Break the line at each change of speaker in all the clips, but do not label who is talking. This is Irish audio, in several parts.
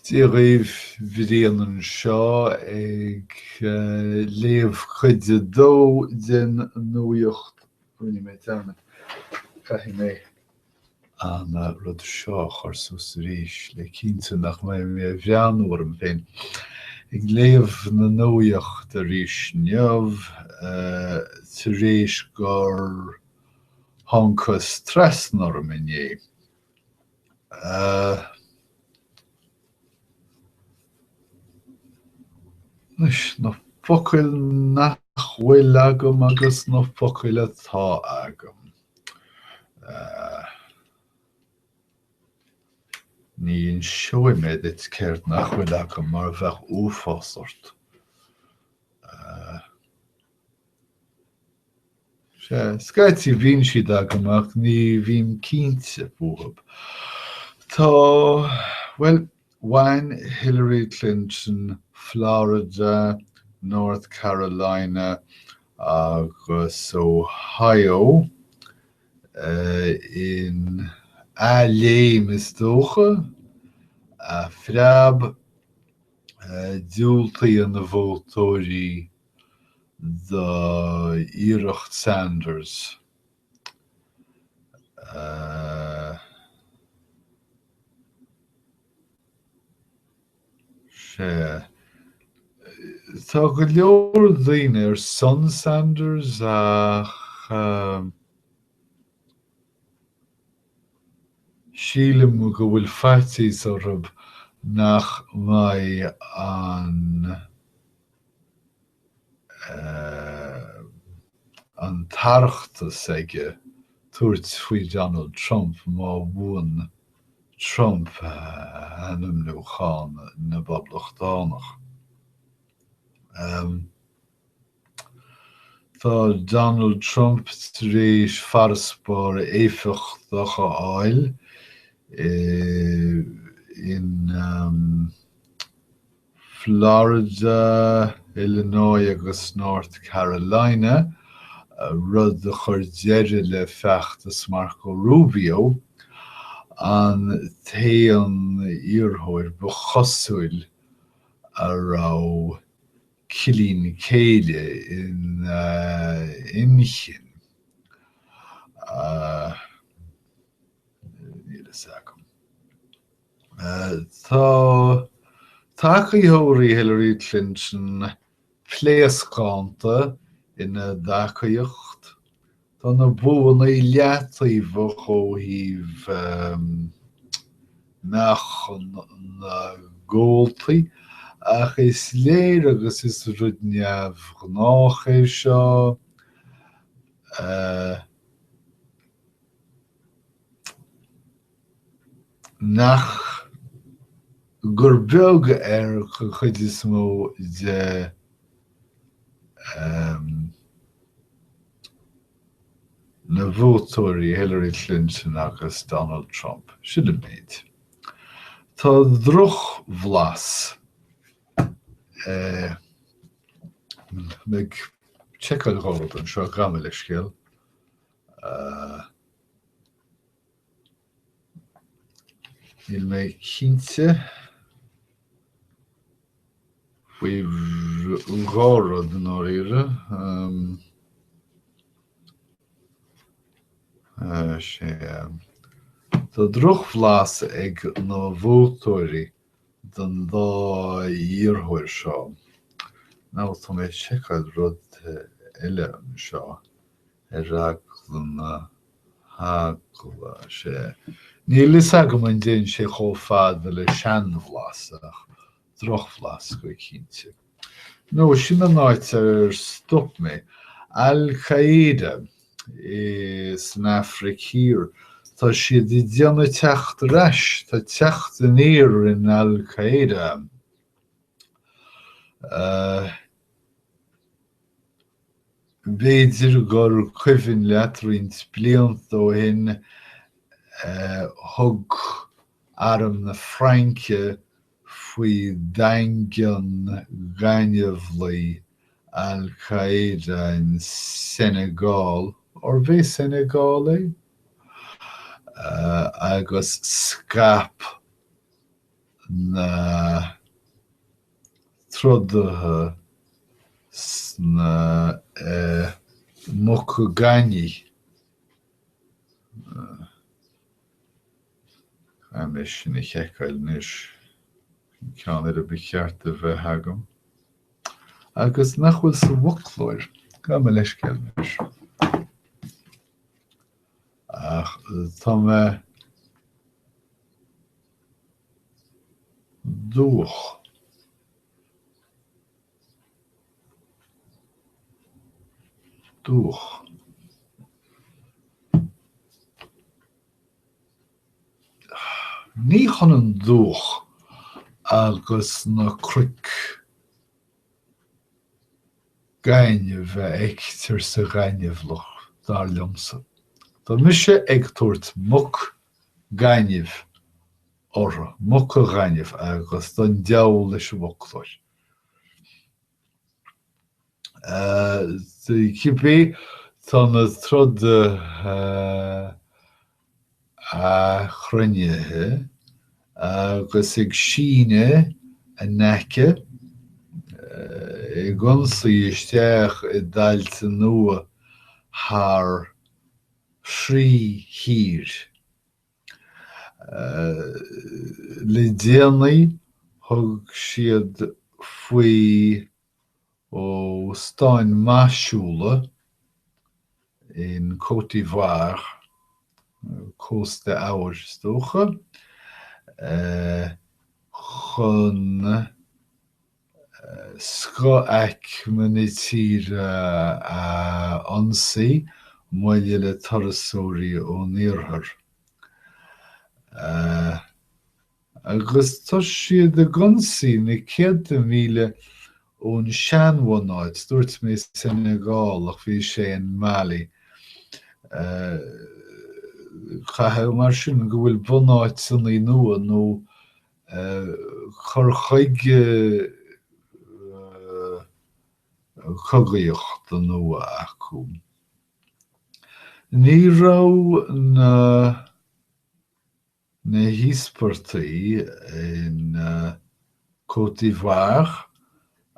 Dia dhaoibh, Brian anseo ag léamh cuid a dó den nuaíocht. Rinne mé dearmad, caithfidh mé an rud seo a chur suas arís le cinntiú nach mbeidh mé ag breathnú orm féin. Ag léamh na nuaíocht arís inniu, tar éis gur thángthas trasna orm inné. Anois, na focail nach bhfuil agam agus na focail atá agam. Ní inseoidh mé duit céard nach bhfuil agam mar bheadh uafás ort. Sea, scaití bíonn siad agam ach ní bhím cinnte fúthu. Tá, bhuel, bhain Hillary Clinton Florida, North Carolina agus Ohio in athléim is dócha, athphreab, diúltaíonn na vótóirí d'iarracht Sanders. Sea. Tá go leor daoine ar son Sanders ach sílim go bhfuil faitíos orthu nach mbeidh an an t-arrachtas aige tabhairt faoi Donald Trump má bhuann Trump ainmniúchán na bPoblachtánach. Tá Donald Trump tar éis farasbarr éifeachtach a fháil in Florida, Illinois agus North Carolina, rud a chuir deireadh le feachtas Marco Rubio, an t-aon iarrthóir ba chosúil a raibh cillín céille ina inchinn. Níl a fhios agam. Tá tacaitheoirí Hillary Clinton pléascánta ina dtacaíocht. Tá na buanna leataobhach ó thaobh meáchan na gcomhaltaí, ach is léir, agus is rud neamhghnách é seo, nach gur beag ar an chuid is mó de na vótóirí Hillary Clinton agus Donald Trump. Sin an méid. Tá drochbhlas ag seiceáil dhá rud anseo, gabh mo leithscéal. Níl mé cinnte faoi dhá rud i ndáiríre. Sea. Tá drochbhlas ag na vótóirí don dá iarrthóir seo. Now tá mé ag seiceáil rud eile anseo ar eagla na heagla. Sea, níl fhios agam an dtéann sé chomh fada le seanbhlas, ach drochbhlas go cinnte. Nó sin an áit ar stop mé. Al Qaeda san Afraic Thiar, tá siad ag déanamh teacht ar ais, tá teacht aniar in Al Qaeda. B'fhéidir gur cuimhin leat roinnt blianta ó shin thug arm na Fraince faoi dhaingean gaineamhlaí Al Qaeda in Senegal, arbh é Senegal é? agus scaip. Na trodaithe sna muca gainimh. Caithfidh mé sin a sheiceáil anois. An ceann eile ba cheart a bheith agam. Agus nach bhfuil sa bhfoclóir. Gabh mo leithscéal anois. Ach tá mé dubhach. Dubhach. Ní hionann dubhach agus na cnoic gainimh a fheictear sa ghaineamhlach, dar liomsa. Tá mise ag tabhairt muc gainimh orthu, muca gainimh, agus don diabhal leis an bhfoclóir. Cibé, tá na trodaithe athchruinnithe agus ag síneadh a n-aice, ag ionsaí isteach i dtailte nua thar thrí thír. Le déanaí thug siad faoi óstáin maisiúla in Côte d'Ivoire, Cósta Eabhair is dócha, chun scothaicme na tíre a ionsaí maille le turasóirí ón iarthar. Agus tá siad ag ionsaí na céadta míle ón seanbhunáit, dúirt mé Senegal ach bhí sé in Mali. Caithfidh mar sin go bhfuil bunáiteanna nua nó cur chuige cogaíochta nua acu. Ní raibh na na híospartaigh in Côte d'Ivoire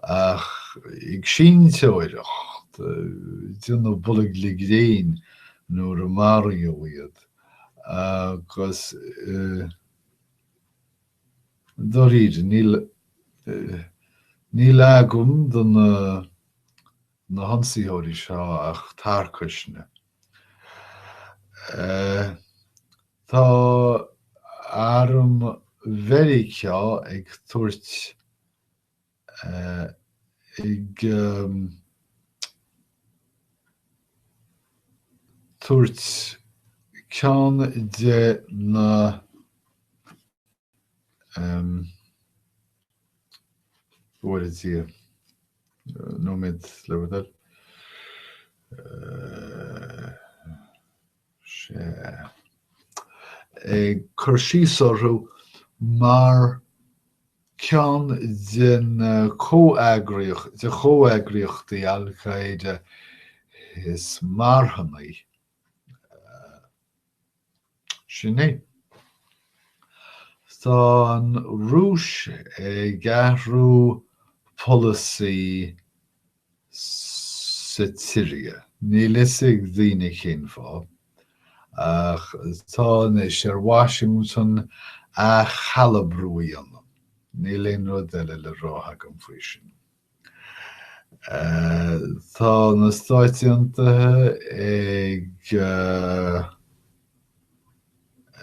ach ag seinnteoireacht, ag déanamh bolg le gréin nuair a maraíodh iad agus Dáiríre, níl, níl agam do na, na hionsaitheoirí seo ach tarcaisne. Tá arm Mheiriceá ag tabhairt ag tabhairt ceann de na Bhuel, a Dhia, nóiméad le bhur dtoil. Sea. Ag cur síos orthu mar ceann de na comheagraíocht, de chomheagraíochtaí Al-Qaeda is marthanaí. Sin é. Tá an Rúis ag athrú polasaí sa tSiria. Níl fhios ag daoine cén fáth, ach tá anois ar Washington athchalabrú a dhéanamh. Níl aon rud eile le rá agam faoi sin. Tá na Stáit Aontaithe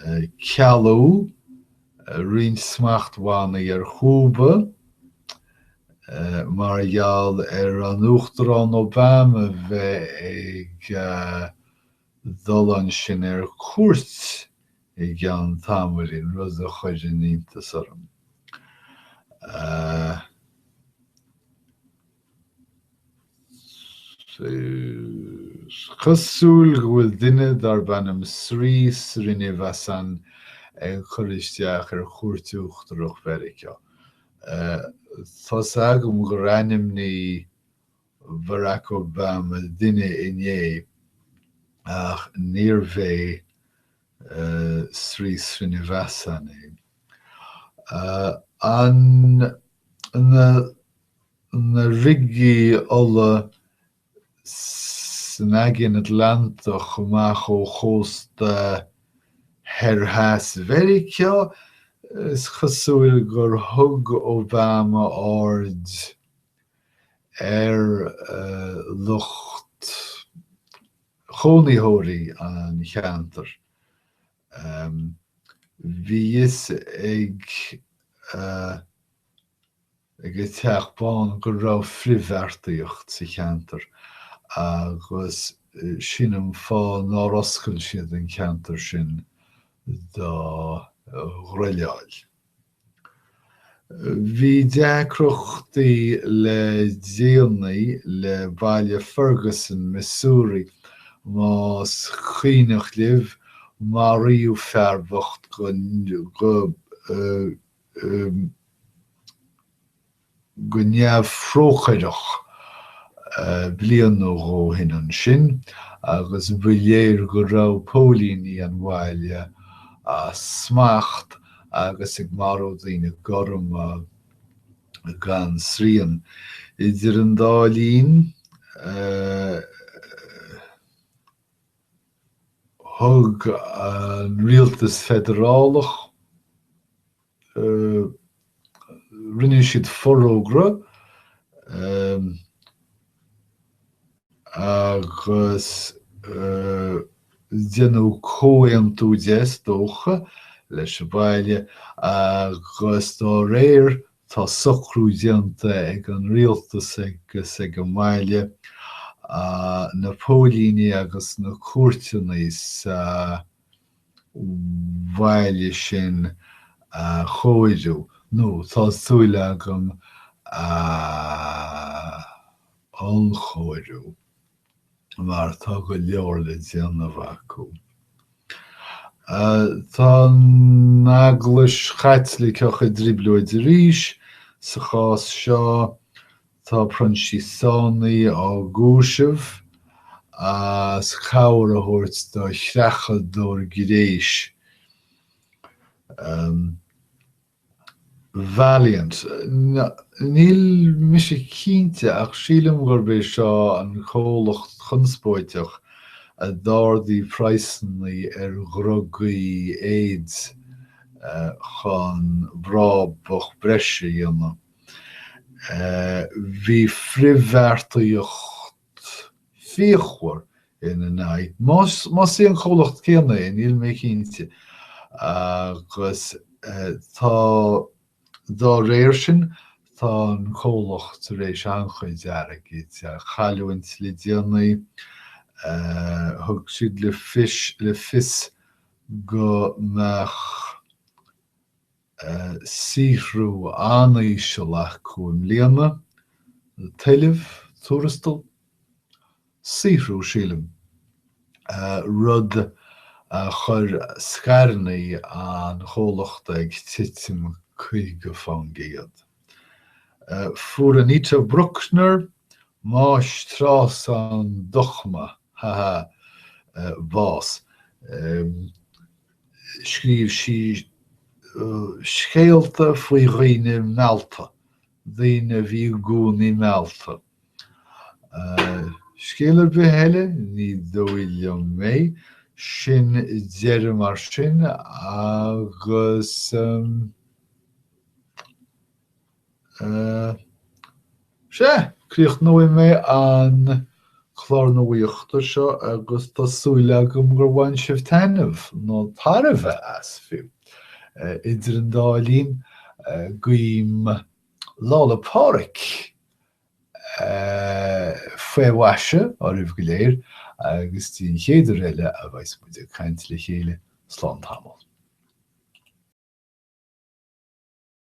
ag cealú roinnt smachtbhannaí ar Chúba mar gheall ar an Uachtarán Obama bheith ag dul ansin ar cuairt i gceann tamaillín, rud a chuireann iontas orm. Is cosúil go bhfuil duine darb ainm Sri Srinivasan ag cur isteach ar Chúirt Uachtarach Mheiriceá. Tá's agam gur ainmnigh Barack Obama duine inné ach níorbh é Sri Srinivasan é. An, na, na rigí ola san Aigéan Atlantach amach ó chósta thoir theas Mheiriceá, is cosúil gur thug Obama aird ar lucht chónaitheoirí an cheantair. Bhí fhios ag ag an Teach Bán go raibh frithbheartaíocht sa cheantar agus sin an fáth nár oscail siad an ceantar sin do dhruileáil. Bhí deacrachtaí le déanaí le baile Ferguson, Missouri. Más cuimhneach libh, maraíodh fear bocht go go neamhthrócaireach bliain nó dhó ó shin ansin agus ba léir go raibh póilíní an bhaile as smacht agus ag marú daoine gorma gan srian. Idir an dá linn, thug an rialtas feidearálach, Rinne siad forógra agus déanadh comhaontú de, is dócha, leis an bhaile agus dá réir tá socrú déanta ag an rialtas agus ag an mbaile na póilíní agus na cúirteanna sa bhaile sin a chóiriú, nó tá súil agam a ollchóiriú, mar tá go leor le déanamh acu. Tá an Eaglais Chaitliceach i dtrioblóid arís, sa chás seo Tá Proinsiasánaigh á gcúiseamh as cabhair a thabhairt do chreachadóir gnéis. Valeant. Níl mise cinnte ach sílim gurb é seo an comhlacht conspóideach a d'ardaigh praghsanna ar dhrugaí AIDS chun brabach breise a dhéanamh. Bhí frithbheartaíocht fíochmhar ina n-aghaidh, más é an comhlacht céanna é, níl mé cinnte, agus tá, dá réir sin, tá an comhlacht tar éis an-chuid airgid a chailliúint le déanaí. Thug siad le fios go mbeadh saothrú an-íseal acu i mbliana, tuilleamh, tuarastal, saothrú sílim, rud a chuir scaireanna an chomhlachta ag titim 50%. Fuair Anita Brookner, máistreás an dochma, ha ha, bás. Scríobh sí scéalta faoi dhaoine meallta, daoine a bhí i gcónaí meallta. Scéal ar bith eile? Ní dóigh liom é. Sin deireadh mar sin agus. Sea, críochnóidh mé an clár nuaíochta seo agus tá súil agam gur bhain sibh taitneamh, nó tairbhe as fiú. Idir an dá linn, guím Lá 'le Pádraig faoi mhaise oraibh go léir agus dtí an chéad uair eile a bheas muid ag caint le chéile, slán tamall.